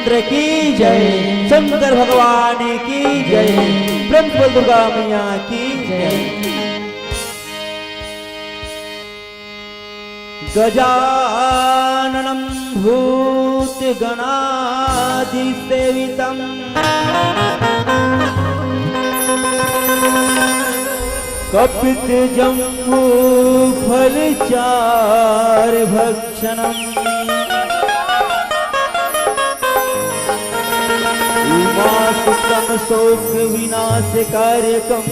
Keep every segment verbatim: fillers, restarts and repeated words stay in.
की जय, शंकर भगवान की जय, प्रेम से बोल दुर्गा मैया की जय। गजाननं भूतगणादिसेवितम्। कपितजम्बूफलचारुभक्षणम्। उमासुतमशोकविनाशकारकम्।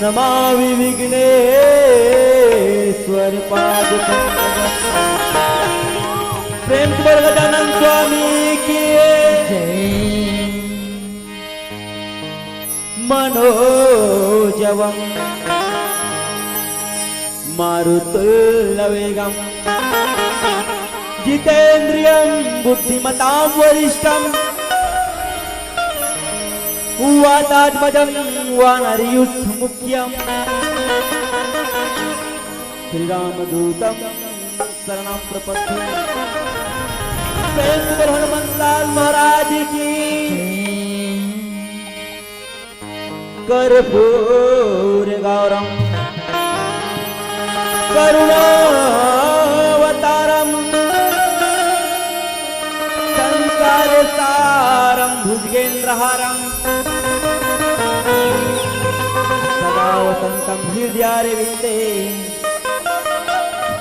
नमामि विघ्नेश्वर पाद पंकजम्। प्रेम से बोल गजानन स्वामी की जय। मनोजवम् मारुतुल्यवेगम्। जितेन्द्रियं बुद्धिमतां वरिष्ठम्। वातात्मजं वानरयूथमुख्यम्। श्रीरामदूतं शरणं प्रपद्ये। प्रेम से बोल हनुमंतलाल महाराज की। कर्पूरगौरं करुणावतारं संसारसारं भुजगेन्द्रहारं सदा वसन्तं हृदयारविन्दे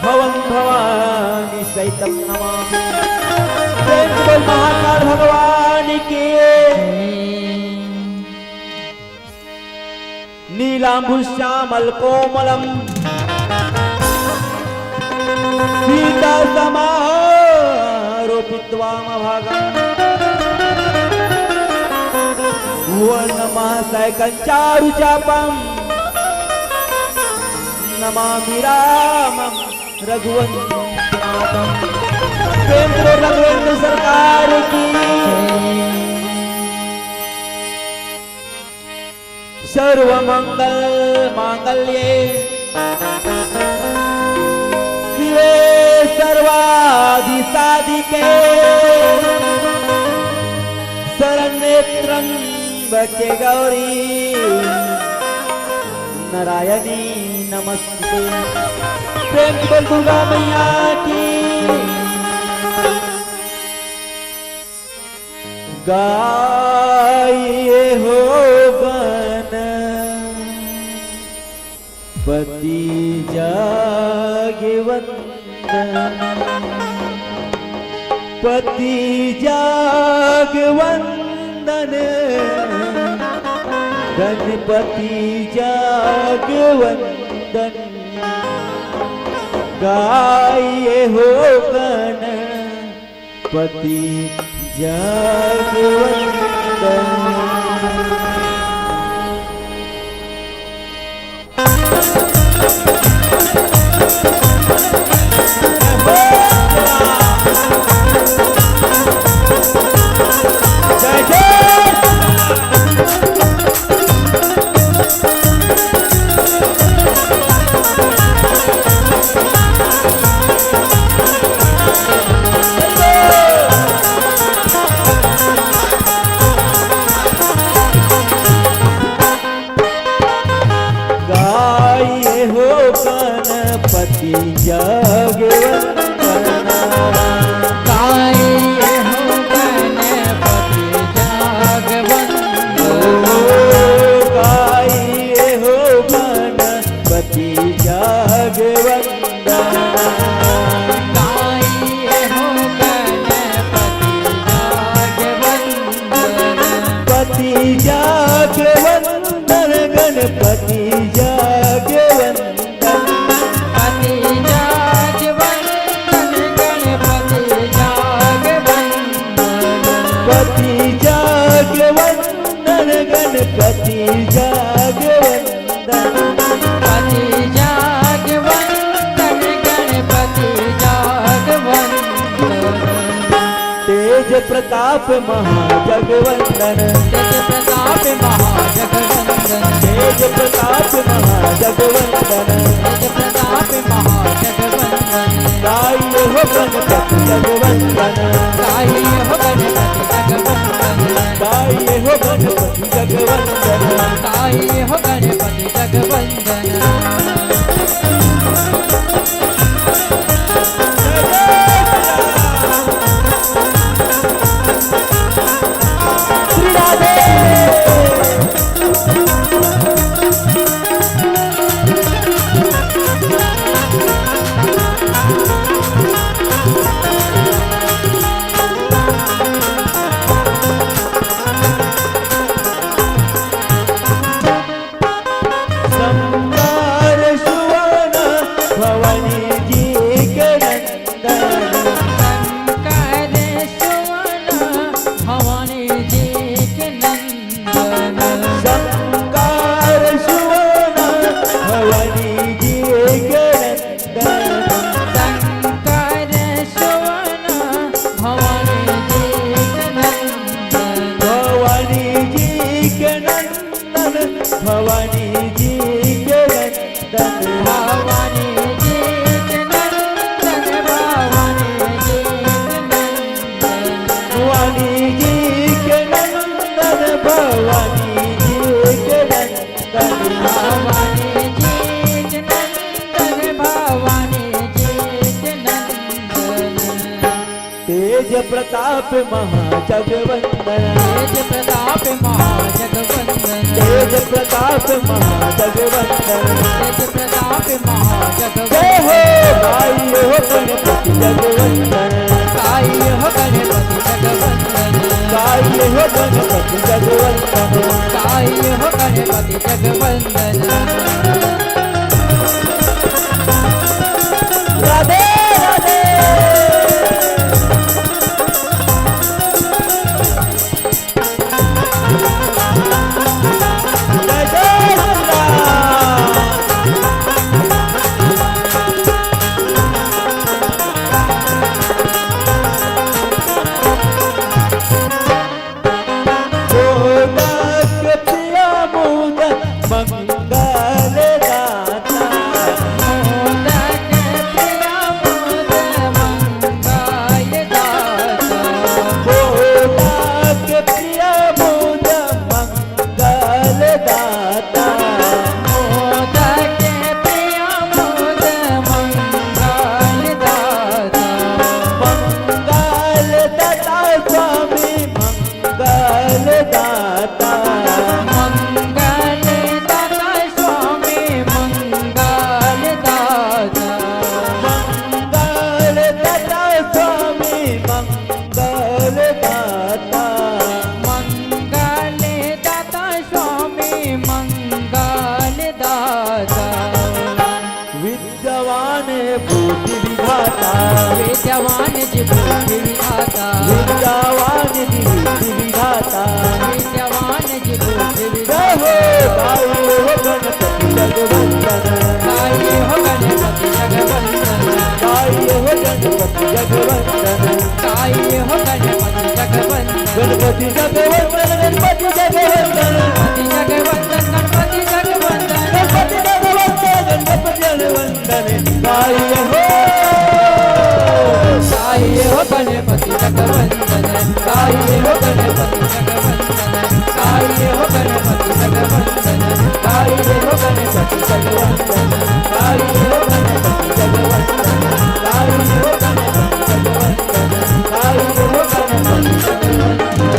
भवं भवानी सहितं नमामि। प्रेम से बोल महाकाल भगवान की। नीलाम्बुश्यामलकोमलं सीतासमारोपितवामभागम्। वनमासैकं चारुचापं नमामि रामं रघुवंशनाथम्। प्रेम से रघुवंश सरकार की। सर्वमंगल मांगल्ये शिवे सर्वादि साधिके शरण्ये त्र्यंबके गौरी नारायणी नमस्ते। प्रेम से बोल दुर्गा मैया की। गाइए हो गणपति जाग वंदन, पति जाग वंदन, गणपति जाग वंदन। गाइए हो गणपति जाग वंदन। गाइए हो गणपति जाग वंदना। गाइए हो गणपति जाग वंदना। ओ, गाइए हो गणपति जाग वंदना। गाइए हो गणपति जाग वंदना। पति जाग वंदन, गणपति जाग वंदन। पति जाग वंदन, गणपति जाग वंदन। पति जाग वंदन, गणपति जाग वंदन। पति जाग वंदन, गणपति जाग वंदन। तेज प्रताप महाजगवंदन। तेज प्रताप महाजगवंदन। तेज प्रताप महाजगवंदन। तेज प्रताप महाजगवंदन। आइए हो गणपति जगवंदन। आइए हो गणपति जगवंदन। आइए हो गणपति जगवंदन। आइए हो गणपति जगवंदन। श्री राधे। शंकर सुवन भवानी जी के नंदन। शंकर सुवन भवानी जी के नंदन। शंकर सुवन भवानी जी के नंदन। शंकर सुवन भवानी जी के नंदन। भवानी जी के नंदन। भवानी जी के नंदन। भवानी जी के नंदन। भवानी जी के नंदन। भवानी जी के नंदन। भवानी जी के नंदन। भवानी जी के नंदन। भवानी जी के नंदन। तेज प्रताप महाजगवंदन। तेज प्रताप महाजगवंदन। तेज प्रताप महाजगवंदन। तेज प्रताप महाजगवंदन। जय हो। आइए हो गणपति जगवंदन। आइए हो गणपति जगवंदन। आइए हो गणपति जगवंदन। आइए हो गणपति जगवंदन। राधे राधे। जय जय श्री राम। मोदक प्रिय मोद मंगल दाता। मोदक प्रिय मोद मंगल दाता। मोदक प्रिय मोद मंगल दाता। मोदक प्रिय मोद मंगल दाता। मंगल दाता स्वामी मंगल दाता। मंगल दाता स्वामी मंगल दाता। मंगल दाता स्वामी मंगल दाता। मंगल दाता स्वामी मंगल दाता। विद्यावान बुद्धि विधाता। विद्यावान जी बुद्धि विधाता। विद्यावान जी बुद्धि विधाता। विद्यावान जी बुद्धि विधाता। जय हो। गाइए हो गणपति जगवंदन। गाइए हो गणपति जगवंदन। गाइए हो गणपति जगवंदन। गाइए हो गणपति जगवंदन। गणपति जगवंदन, गणपति जगवंदन। गणपति जगवंदन, गणपति जगवंदन। गणपति जगवंदन, गणपति जगवंदन। गाइए हो। गाइए हो गणपति जगवंदन। गाइए हो गणपति जगवंदन। गाइए हो गणपति जगवंदन। गाइए हो गणपति जगवंदन। गाइए हो गणपति जगवंदन। गाइए हो गणपति जगवंदन। गाइए हो गणपति जगवंदन।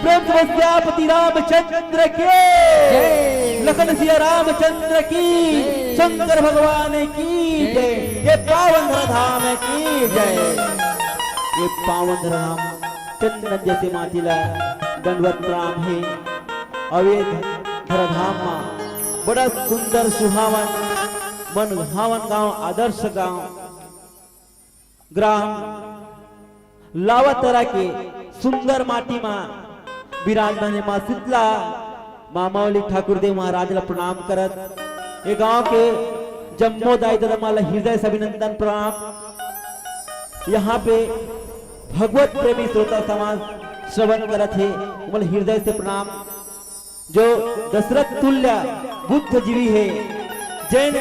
प्रेम से सियापति रामचंद्र की, जय। लखन सिया रामचंद्र की, जय। शंकर भगवान की जय। जय। ये पावन धरा धाम की जय। ये पावन धरा धाम चंदन जैसे माटी ला दंडवत प्रणाम हे। अउ ये धरा धाम मा बड़ा सुंदर सुहावन मन भावन गांव, आदर्श गांव, ग्राम लावातरा के सुंदर माटी मा विराजमान हे माँ शीतला, माँ मौली ठाकुर देव महाराज ला प्रणाम करत, ये गांव के जम्मो दाई ददा मन ला हृदय से अभिनंदन प्रणाम। यहाँ पे भगवत प्रेमी श्रोता समाज श्रवण करत हे, ओमन ला हृदय से प्रणाम। जो दशरथ तुल्य बुद्ध जीवी हे, जैन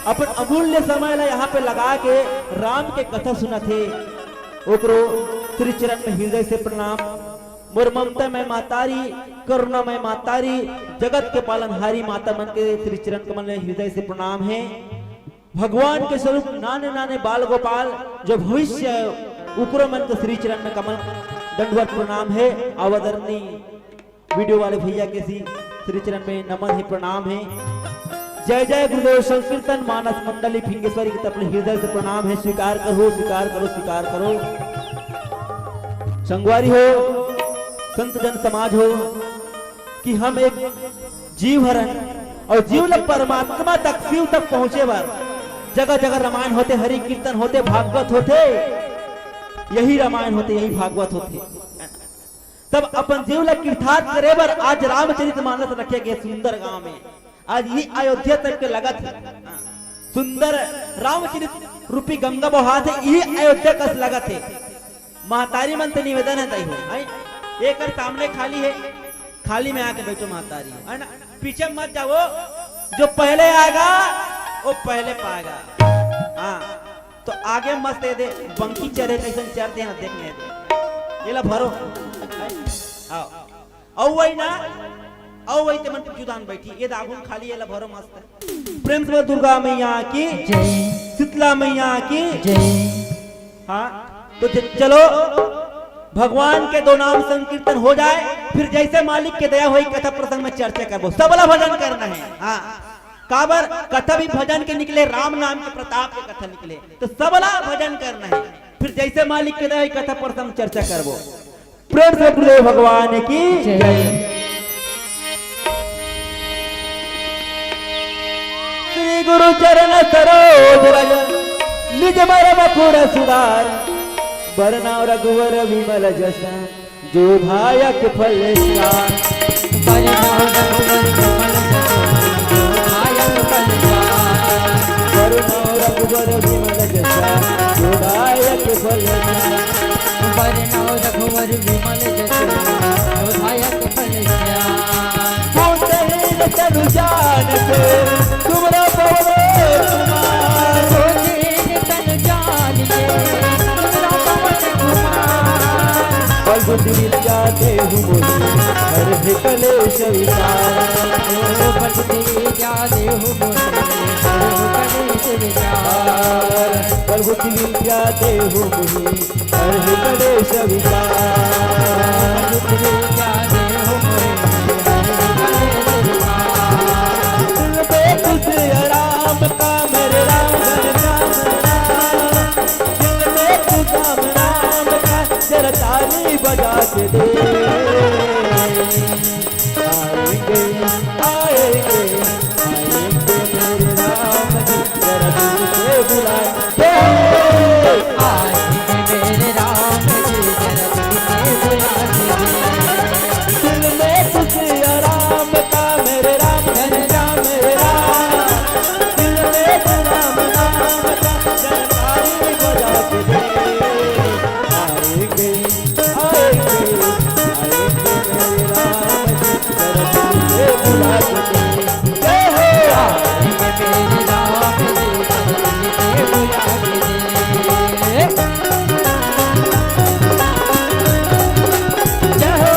अपन अमूल्य समय ला यहाँ पे लगा के राम के कथा सुनत हे, ओकरो श्री चरण में हृदय से प्रणाम। मोर ममता में महतारी, करुणा में महतारी, जगत के पालनहारी माता मन के श्री चरण कमल में हृदय से प्रणाम हे। भगवान के स्वरूप नाने नाने बाल गोपाल जो भविष्य हे, उकरो मन के श्री चरण में कमल दंडवत प्रणाम हे। आदरणीय वीडियो वाले भैया के सी श्री चरण में नमन हे, प्रणाम हे। जय जय गुरुदेव संकीर्तन मानस मंडली फिंगेश्वरी के तरफ ले हृदय से प्रणाम हे। स्वीकार करो, स्वीकार करो, स्वीकार करो। संगवारी हो, संत जन समाज हो, कि हम एक जीव हरन अउ जीव ल परमात्मा तक, शिव तक पहुंचे बर जगह जगह रामायण होथे, हरि कीर्तन होथे, भागवत होथे, यही रामायण होथे, यही भागवत होथे। तब अपन जीव ल कृतार्थ करे बर आज रामचरित मानस रखे गे सुंदर गांव में। आज ये अयोध्या तक के लगत हे, सुंदर रामचरित रूपी गंगा बोहात हे, ये अयोध्या कस लगत हे। महतारी मन से निवेदन हे, दाई हो, हैं? एकर सामने खाली हे, खाली में आके बैठो महतारी, है ना? पीछे मत जाओ, जो पहले आएगा वो पहले पाएगा। हाँ, तो आगे मत दे दे, बंकी चरे कैसन चर दे ना, देख नहीं दे। ये ला भरो, आओ, अउ वही ना, अउ वही ते मन जुदान बैठी, ये दागुन खाली, ये ला भरो मस्त। प्रेम से बोल दुर्गा मैया की, जय। शीतला मैया की, जय। हाँ, तो च-, चलो, भगवान के दो नाम संकीर्तन हो जाए, फिर जैसे मालिक के दया होई, कथा प्रसंग में चर्चा करबो। सबला भजन करना हे। हाँ, काबर कथा भी भजन के निकले, राम नाम के प्रताप के कथा निकले, तो सबला भजन करना हे। फिर जैसे मालिक के दया होई, कथा प्रसंग चर्चा करबो। प्रेम से गुरुदेव भगवान की जय। जय। श्री गुरु चरण सरोज रज, निज मरम पुर सुधार। बरनउँ रघुवर विमल जस, जो धायक फल सार। बरनउँ रघुवर विमल जस, जो धायक फल सार। बरनउँ रघुवर विमल जस, जो धायक फल सार। बरनउँ रघुवर विमल जस, जो धायक फल सार। पुण्यहीन तनु जान के, तुमरा पवन कुमार। पुण्यहीन तनु जान के, तुमरा पवन कुमार। बल बुद्धि विद्या देहु मोहि, हरहि कलेश विकार। बल बुद्धि विद्या देहु मोहि, हरहि कलेश विकार। बल बुद्धि विद्या देहु मोहि, हरहि कलेश विकार। दिल में खुशी आराम का मेरे राम घनश्याम राम। दिल में खुशी आराम का जरा ताली बजा के दे। आएंगे, आएंगे, आएंगे मेरे राम जी, जरा दिल से बुला के। आएंगे मेरे राम जी, जरा दिल से बुला के। दिल में खुशी आराम का मेरे राम, घनश्याम मेरे राम। दिल में राम नाम का जरा ताली बजा के दे। आएंगे, आएंगे, आएंगे मेरे राम जी, जरा दिल से बुला के दे। जय हो। आएंगे मेरे राम जी, जरा दिल से बुला के दे। जय हो।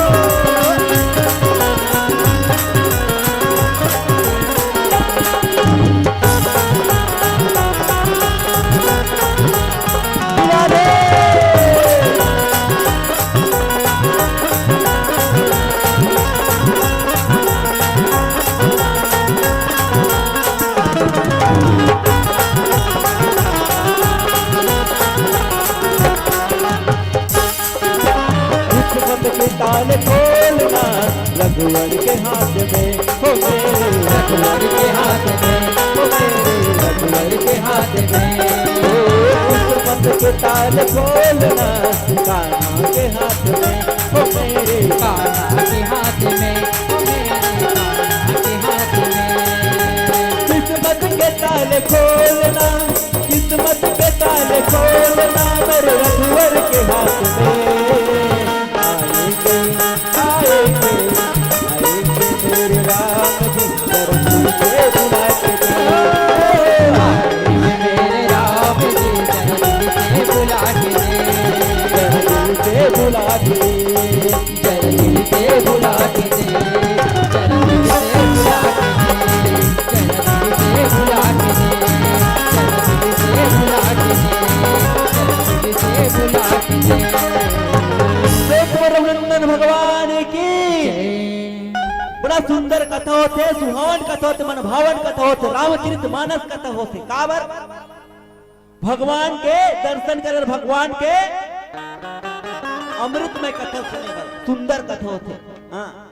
किस्मत के ताले खोलना रघुवर के हाथ में, हो मेरे रघुवर के हाथ में, हो मेरे रघुवर के हाथ में। ओ किस्मत के ताले खोलना कान्हा के हाथ में, हो मेरे कान्हा के हाथ में, हो मेरे कान्हा के हाथ में। किस्मत के ताले खोलना, किस्मत के ताले खोलना मेरे रघुवर के हाथ में। आएंगे, आएंगे, आएंगे मेरे राम जी, जरा दिल से बुला के दे। सुंदर कथा होथे, सुहावन कथा होथे, मनभावन कथा होथे, रामचरित मानस कथा होथे। काबर? भगवान के दर्शन करे, भगवान के अमृतमय कथा सुने बर सुंदर कथा होथे। हाँ,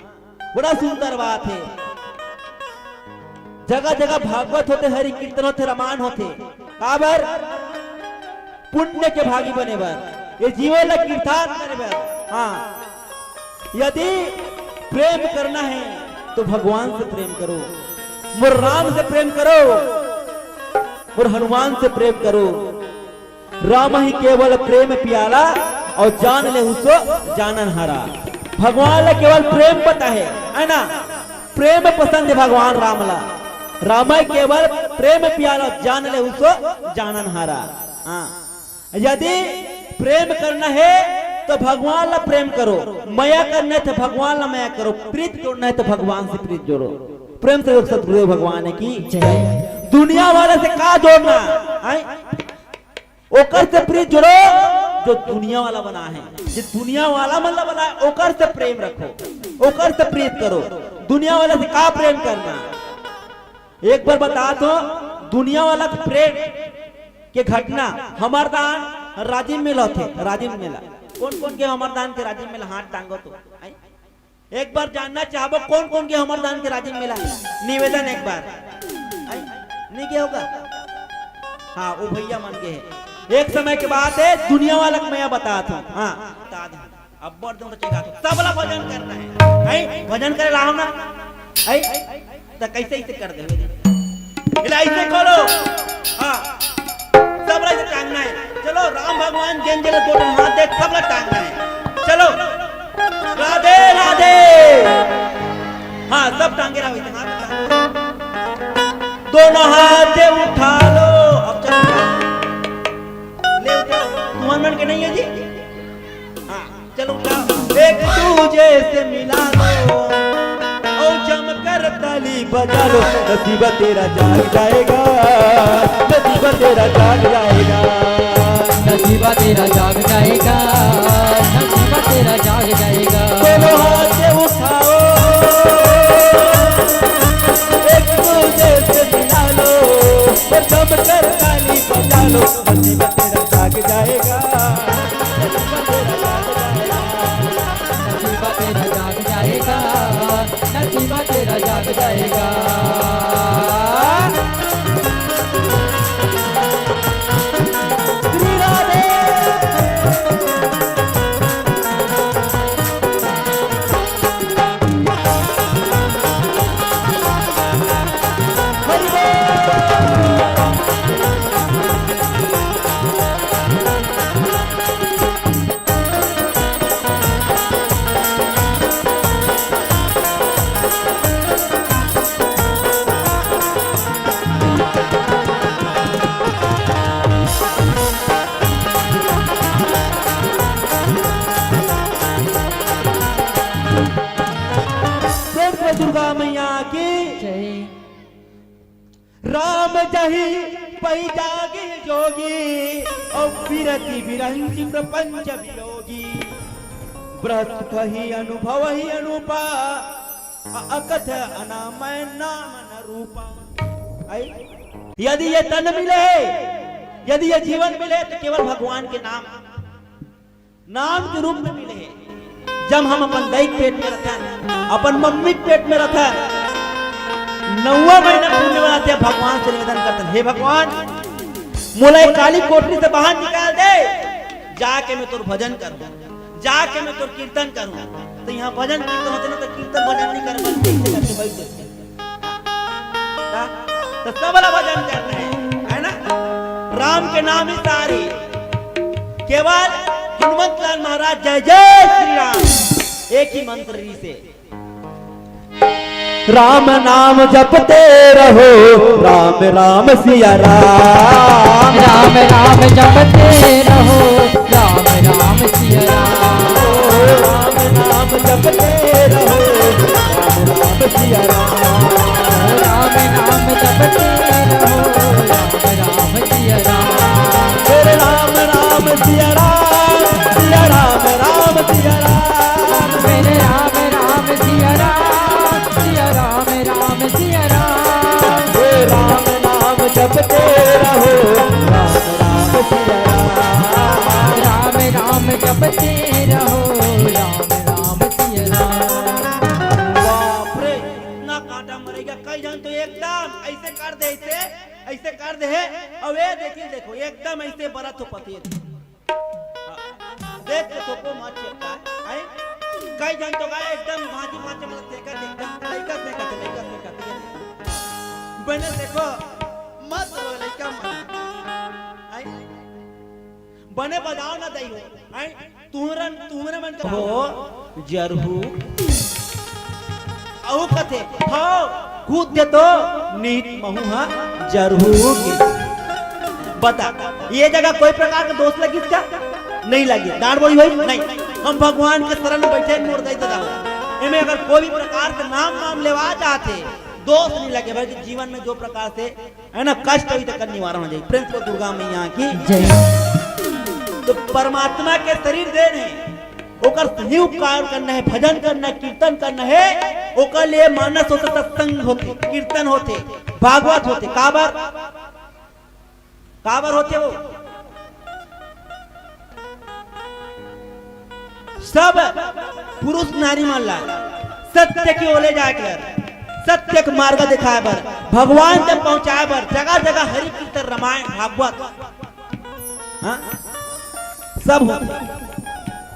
बड़ा सुंदर बात हे। जगह जगह भागवत होथे, हरि कीर्तन होथे, रामायण होथे। काबर? पुण्य के भागी बने बर, ये जीवन ला कृतार्थ करे बर। हाँ, यदि प्रेम करना है तो भगवान से प्रेम करो, मोर राम से प्रेम करो, मोर हनुमान से प्रेम करो। राम ही केवल प्रेम प्याला, अउ जान लेहु सो जानन हारा। भगवान ला केवल प्रेम पता है, है ना? प्रेम पसंद है भगवान राम ला। राम ही केवल प्रेम प्याला, जान लेहु सो जानन हारा। हाँ, यदि प्रेम करना है तो भगवान ला प्रेम करो, मया करना है तो भगवान ला मया करो, प्रीत जोड़ना है तो भगवान से प्रीत जोड़ो। प्रेम से सतगुरुदेव भगवान की जय। दुनिया वाला से का जोड़ना है? ओकर से प्रीत जोड़ो जो दुनिया वाला बना है, जो दुनिया वाला मतलब बना है, ओकर से प्रेम रखो, ओकर से प्रीत करो। दुनिया वाला से का प्रेम करना? एक बार बता दो, दुनिया वाला के प्रेम के घटना हमर दान राजिम मेला होथे, राजिम मेला। कोन कोन गे हमर दान के राजिम मेला, हाथ टांगो तो। आई? एक बार जानना चाहबो कोन कोन गे हमर दान के राजिम मेला, निवेदन एक बार। आई? नहीं गे होगा? हाँ, वो भैया मन गे हे। एक समय के बात है, दुनिया वाला के मैं बतात हूँ। हाँ, बता दे। अब्बड़ दिन तो चेगा तो सबला भजन करना है। हैं? भजन करे लाहम ना? हैं? तो कैसे इसे कर दे? इला इसे खोलो। हाँ। सबला इसे टांगना है। चलो, राम भगवान जेन जेन दो ठन हाथ दे, सबला टांगना है। चलो। राधे, राधे। हाँ, सब टांगे रहो इसे, हाथ टांगो। दोनों हाथ से उठा लो। अब चलो। ले उठो। तुम्हार मन के नहीं है जी? हाँ, चलो उठाओ। एक दूजे से मिला लो और जमकर ताली बजा लो। नसीबा तेरा जाग जाएगा, नसीबा तेरा जाग जाएगा। नसीबा तेरा जाग जाएगा, नसीबा तेरा जाग जाएगा। दोनों हाथ से उठाओ, एक दूजे से मिला लो और जमकर ताली बजा लो। नसीबा तेरा जाग जाएगा। नसीबा तेरा जाग जाएगा, नसीबा तेरा जाग जाएगा। श्री राधे। प्रेम से दुर्गा मैया की जय। राम जही पई जागे जोगी, और बिरति बिरंचि प्रपंच वियोगी। ब्रत कही अनुभव ही अनूपा, अ-, अकथ अनामय नाम न रूपा। आई? यदि ये तन मिले, यदि ये जीवन मिले, तो केवल भगवान के नाम नाम के रूप में मिले हे। जब हम अपन दाई के पेट में रथन, अपन मम्मी के पेट में रथन, नौवा महीना पूर्णिमा रथे, भगवान से निवेदन करथन, "हे भगवान, मोला ये काली कोठरी से बाहर निकाल दे, जाके मैं तोर भजन करूँ, जाके मैं तोर कीर्तन करूँ।" तो यहाँ भजन कीर्तन होथे ना, तो कीर्तन भजन नहीं करे, बस देखते करते बैठ जाते। का? तो सबला भजन करना है, है ना? राम के नाम ही सार हे। केवल हनुमंत लाल महाराज जय जय श्री राम, एक ही मंत्र रिहिसे। राम नाम जपते रहो, राम राम सिया राम। राम राम जपते रहो, राम राम सिया राम। राम नाम जपते रहो, राम राम सिया राम। राम नाम जपते रहो, राम राम सिया राम। तेरे राम राम सिया राम, सिया राम राम सिया राम। मेरे राम राम सिया राम, सिया अइसे कर दे, अइसे, अइसे कर दे हे। अउ ए देखिन, देखो, एकदम अइसे बरत हो पथेर। देख के थोपो मत चेपका, हैं? कई झन तो का एकदम भांजी भांजी मतलब देखत, एकदम लइका देखत, लइका देखत। बने देखो, मत रो लइका मन। हैं? बने बजाव ना दई हो, हैं? तुहरन, तुहरे मन कर हो, जरहू। अहू कथे, हव, खुद दे तो नीत महू हा जरहू के। बता, ये जगह कोई प्रकार का दोष लगिस का? नहीं लगिस। डांट बोली होई? नहीं। हम भगवान के शरण में बैठे, मोर दई ददा हो। एमे अगर कोई भी प्रकार से नाम वाम लेवा जाथे, दोष नहीं लगे, बल्कि जीवन में जो प्रकार से है ना, कष्ट होई, तेकर निवारण हो जाई। प्रेम से बोल दुर्गा मैया की जय। तो परमात्मा के शरीर देन हे, ओकर सही उपकार करना हे, भजन करना हे, कीर्तन करना हे, ओकर लिए मानस होथे, सत्संग होथे, कीर्तन होथे, भागवत होथे। काबर? काबर होथे वो? सब पुरुष नारी मन ला सत्य के ओले जाए बर, सत्य के मार्ग दिखाए बर, भगवान तक पहुंचाए बर जगह जगह हरि कीर्तन, रामायण, भागवत, हाँ, सब होथे।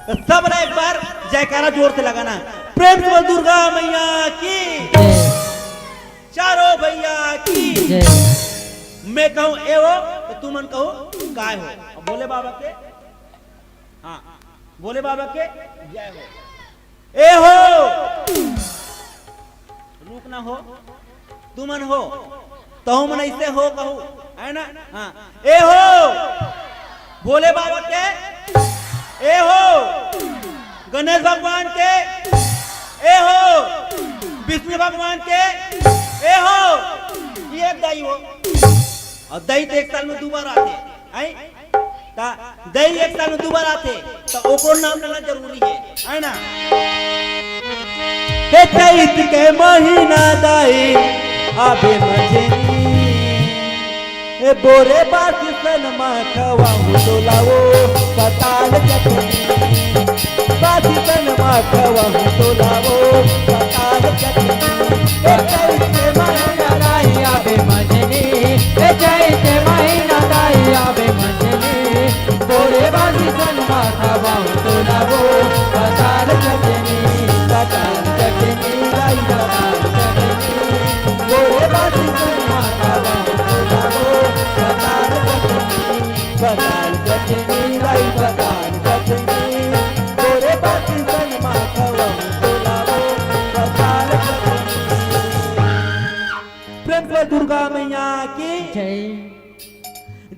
तो सब ला एक बार जयकारा जोर से लगाना। प्रेम से बोल दुर्गा मैया की, चारों भैया की। जय। मैं कहूँ ए हो, तो तुमन कहो काय हो। अब भोले बाबा के, हाँ, भोले बाबा के जय हो। ए हो, रुक ना हो, तुमन हो, तहु मन ऐसे हो कहू, है ना? हाँ, ए हो, भोले बाबा के, ए हो, गणेश भगवान के, ए हो, विष्णु भगवान के, ए हो, ये दई हो। अउ दई तो एक साल में दू बार आथे, हैं? त दई एक साल में दू बार आथे, त ओकर नाम लेना जरूरी हे, है ना? हे चैत के महीना दाई आबे मजनी, ए बोरे बासी सन मा खवाहूँ तोला वो पताल चटनी। बासी सन मा खवाहूँ तोला वो पताल चटनी। ए चैत के महीना दाई आबे मजनी, ए चैत के महीना दाई आबे मजनी। बोरे बासी सन मा खवाहूँ तोला वो पताल चटनी, पताल चटनी, दाई पताल चटनी। बोरे बासी सन मा खवाहूँ तोला वो पताल चटनी, पताल चटनी, दाई पताल चटनी। बोरे बासी सन मा खवाहूँ तोला वो पताल चटनी। प्रेम से दुर्गा मैया की जय।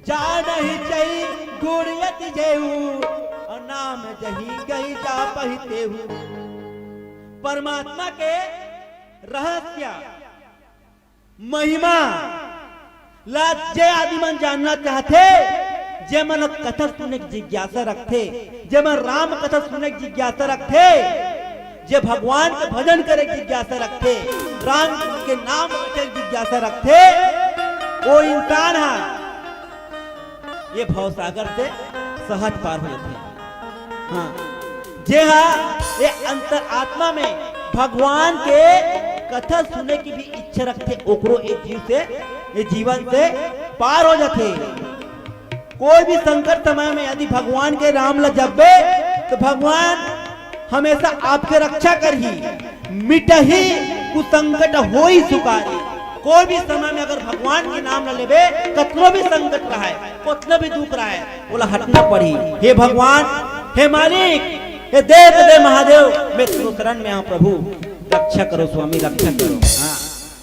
जा नहीं चई गुण यति जेहू, और नाम जही गई जा पहितेहू। परमात्मा के रहस्य, महिमा ला जे आदमी मन जानना चाहथे, जे मन कथा सुने के जिज्ञासा रखथे, जे मन राम कथा सुने के जिज्ञासा रखथे, जे भगवान के भजन करे के जिज्ञासा रखथे, राम के नाम रखे के जिज्ञासा रखथे, वो इंसान हा ये भवसागर से सहज पार हो जाथे। हाँ, जे हा ये अंतर आत्मा में भगवान के कथा सुने की भी इच्छा रखथे, ओकरो ये जीव से, ये जीवन से पार हो जाथे। कोई भी संकट समय में यदि भगवान के राम ला जपबे, तो भगवान हमेशा आपके रक्षा करही। मिटही कुसंकट होई सुखारी। कोई भी समय में अगर भगवान के नाम ला लेबे, कतनो भी संकट रहे, कतनो भी दुख रहे, ओला हटना पड़ही। हे भगवान, हे मालिक, हे देव, हे महादेव, मैं तेरे शरण में हूँ प्रभु, रक्षा करो स्वामी, रक्षा करो। हाँ,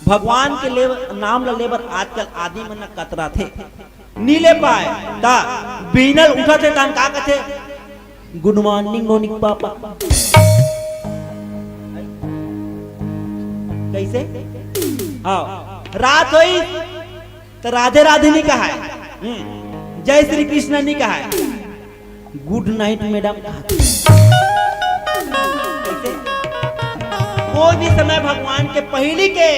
भगवान के ले, नाम ला लेबर आजकल आदमी मन कतराथे। नी ले पाए, ता बिहनल उठथे तान का कथे, "Good morning, मोनिक पापा।" कैसे? हाँ, रात होई, त राधे राधे नी कहाय, हम्म, जय श्री कृष्णा नी कहाय, "Good night, madam।" कैसे? कोई भी समय भगवान के पहली के,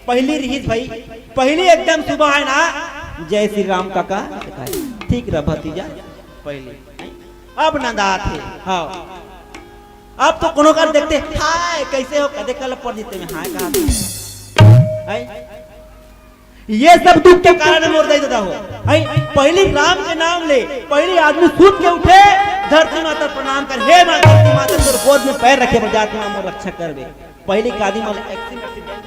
पहली रिहिस भाई, पहली एकदम सुबह है ना, "जय श्री राम काका।" ठीक रहा भतीजा, पहली। अब नंदात है, हाँ। अब तो कोनो कर देखते, "हाय, कैसे हो?" कदे कल पढ़ देते में, "हाय" कहा था। हाय। ये सब दुख के कारण हे मोर दाई ददा हो। हई, पहिली राम के नाम ले, पहिली आदमी सुत के उठे, धरती माता प्रणाम कर, "हे माँ धरती माता, तोर गोद में पैर रखे बर जात हँव, मोर रक्षा करबे।" पहिली के आदमी मन accident, accident।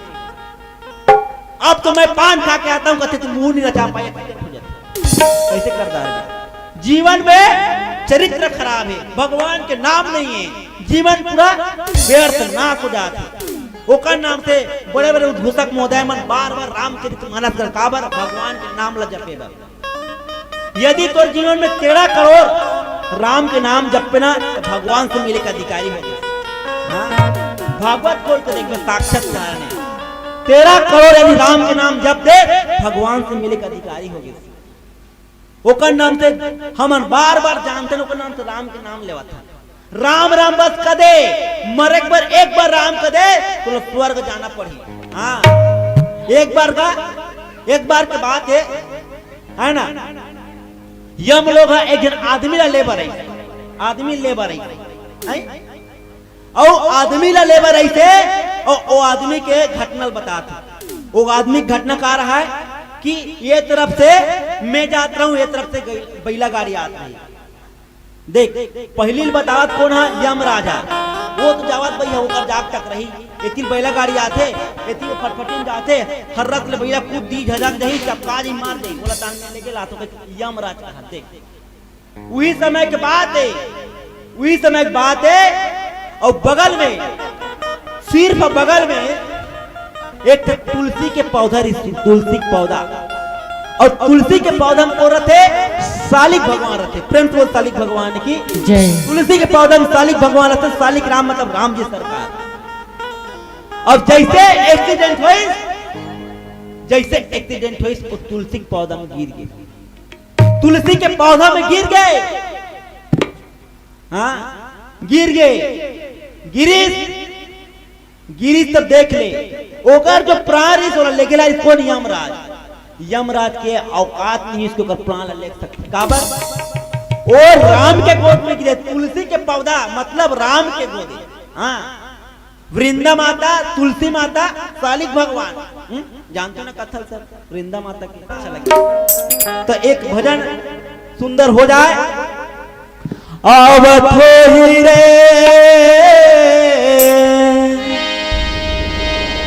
अब तो मैं पान खा के आता हूँ, कथे, "तू मुंह नहीं रचा पाए, accident हो जाता।" कैसे कर डाल दे? जीवन में चरित्र खराब हे, भगवान के नाम नहीं हे, जीवन पूरा व्यर्थ, नाश हो जात हे। ओकर नाम से बड़े-बड़े उद्घोषक महोदय मन बार-बार रामचरित मानस कर, काबर? भगवान के नाम ला जपे बर। यदि तोर जीवन में तेरह करोड़ राम के नाम जपबे ना, तो भगवान से मिले के अधिकारी हो गे। हाँ, भागवत खोल के देखबे, साक्षात नारायण हे। तेरह करोड़ यदि राम के नाम जप दे, भगवान से मिले के अधिकारी हो गे। ओकर नाम से हमन बार-बार जानथन, ओकर नाम से राम के नाम लेवत हन। राम राम बस कदे, मरे के बर एक बार राम कदे, तो स्वर्ग जाना पड़ही। हाँ, एक बार का, एक बार के बात हे, हे ना? यम लोग ह एक झन आदमी ला ले बर आइस, आदमी ले बर आइस, हैं? अउ आदमी ला ले बर आइस हे, अउ ओ आदमी के घटना ल बतात हे। ओ आदमी के घटना का रहा हे कि ये तरफ से मैं जात रहूं, ये तरफ से गई-, बैला गाड़ी आत रही। देख, पहिली ल बतावत कोन हा? यमराज हा। वो तो जावत बइया, ओकर जाग तक रही। एती ल बैला गाड़ी आथे, एती वो फटफटी म जाथे, हर्रत ले बैला कूद दी, झझक जही, चपका जी, मार दे, बोला तान में लेके लातो के यमराज कहा। देख, उही समय के बात हे, उही समय के बात हे, अउ बगल में, सिर्फ बगल में एक ठो तुलसी के पौधा रिहिस, तुलसी के पौधा। अउ तुलसी के पौधा म कोन रथे? सालिक भगवान रथे। प्रेम से बोल, सालिक भगवान की जय। तुलसी के पौधा म सालिक भगवान रथे, सालिक राम मतलब राम जी सरकार। अब जैसे accident होइस, जैसे accident होइस, वो तुलसी के पौधा म गिर गे। तुलसी के पौधा म गिर गे। हाँ, गिर गे। गिरिस, गिरिस त देख ले, ओकर जो प्राण रिहिस, ओला लेगे ला कोन? यमराज। यमराज के औकात नहीं हे कि ओकर प्राण ला ले सकथे। काबर? ओ राम के गोद में गिरे, तुलसी के पौधा, मतलब राम के गोद। हाँ, वृंदा माता, तुलसी माता, सालिक भगवान। हम्म? जानते हो ना कथा सब, वृंदा माता की। अच्छा लगे तो एक भजन सुंदर हो जाए। आवत होही रे,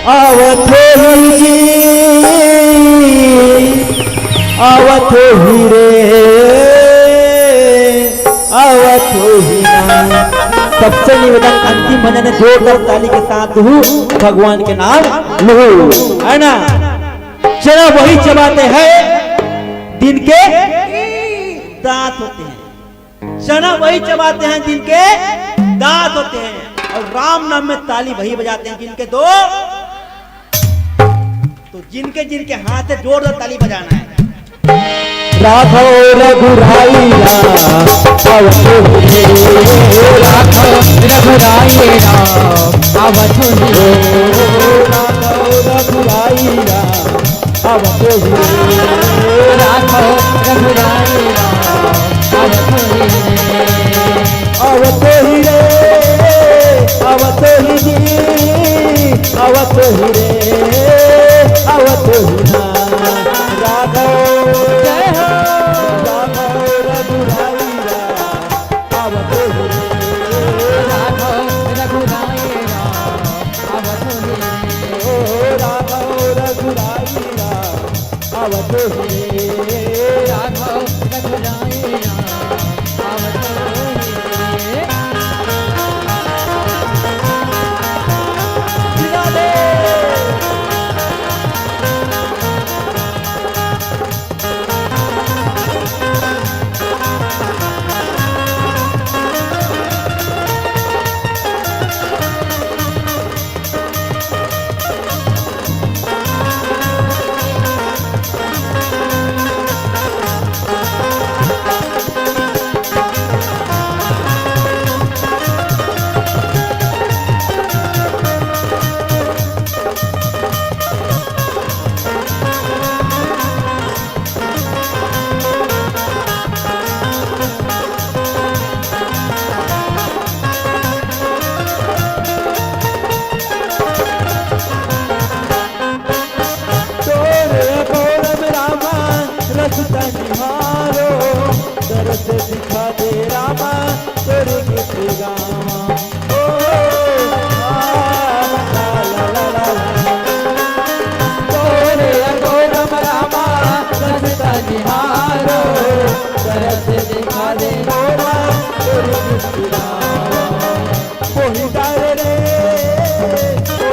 आवत होही जी, आवत होही रे, आवत होही ना। सबसे निवेदन, अंतिम भजन हे, जोरदार ताली के साथ हूँ भगवान के नाम लूँ, है ना? चना वही चबाते हैं जिनके दांत होते हैं। चना वही चबाते हैं जिनके दांत होते हैं। और राम नाम में ताली वही बजाते हैं जिनके दो, तो जिनके जिनके हाथ है, जोरदार ताली बजाना है। राघव रघुराई राम, अवधूत हे। राघव रघुराई राम, अवधूत हे। राघव रघुराई राम, अवधूत हे। राघव रघुराई राम, अवधूत हे। अवधूत हे, अवधूत जी, अवधूत हे, अवधूत हे। राघव, जय हो। राघव रघुराई राम, अवधूत हे। राघव रघुराई राम, अवधूत हे। ओ राघव रघुराई राम, अवधूत हे। राघव रघुराई राम, अवधूत हे।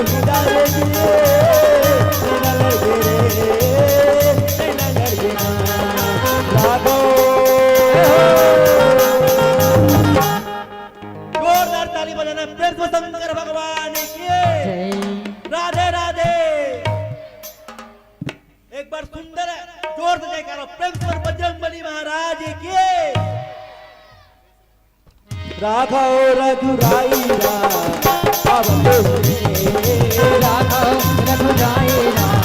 ही डाले दिए, तेरा लगे रे, तेरा लगे ना। राघव। जोरदार ताली बजाना, प्रेम से शंकर भगवान की। राधे राधे। एक बार सुंदर जोर से जयकारा, प्रेम से बजरंग बली महाराज की। राघव रघुराई राम, अब तो रे। राघव रघुराई राम,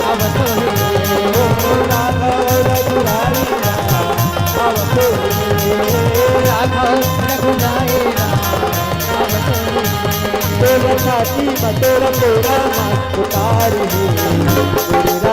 अब तो रे। ओ राघव रघुराई राम, अब तो रे। राघव रघुराई राम, अब तो रे। तोर छाती में तोर कोरा मा उतार हे, तोर